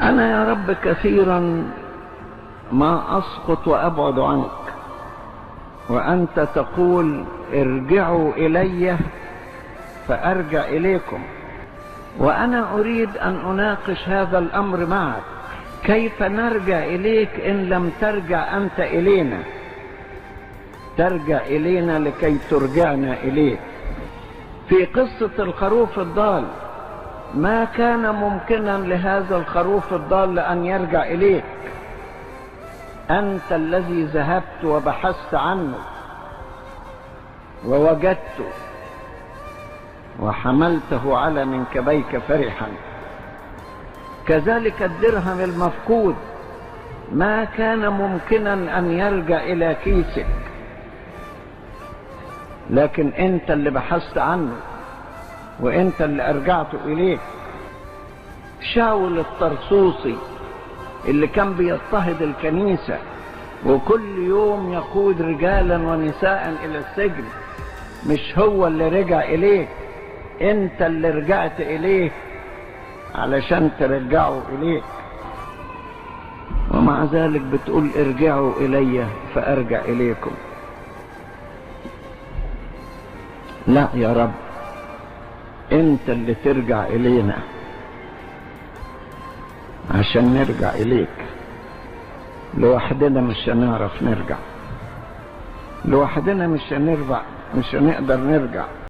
أنا يا رب كثيرا ما أسقط وأبعد عنك، وأنت تقول ارجعوا إلي فأرجع إليكم. وأنا أريد أن أناقش هذا الأمر معك. كيف نرجع إليك إن لم ترجع أنت إلينا؟ ترجع إلينا لكي ترجعنا إليك. في قصة الخروف الضال، ما كان ممكنا لهذا الخروف الضال أن يرجع إليك. أنت الذي ذهبت وبحثت عنه ووجدته وحملته على منكبيك فرحا. كذلك الدرهم المفقود، ما كان ممكنا أن يرجع إلى كيسك، لكن أنت اللي بحثت عنه وأنت اللي أرجعته إليك. شاول الطرسوسي اللي كان بيضطهد الكنيسة وكل يوم يقود رجالا ونساء إلى السجن، مش هو اللي رجع إليك، أنت اللي رجعت إليه علشان ترجعه إليك. ومع ذلك بتقول ارجعوا إلي فأرجع إليكم. لا يا رب، أنت اللي ترجع إلينا عشان نرجع إليك. لوحدنا مش هنعرف نرجع، لوحدنا مش هنرجع، مش هنقدر نرجع.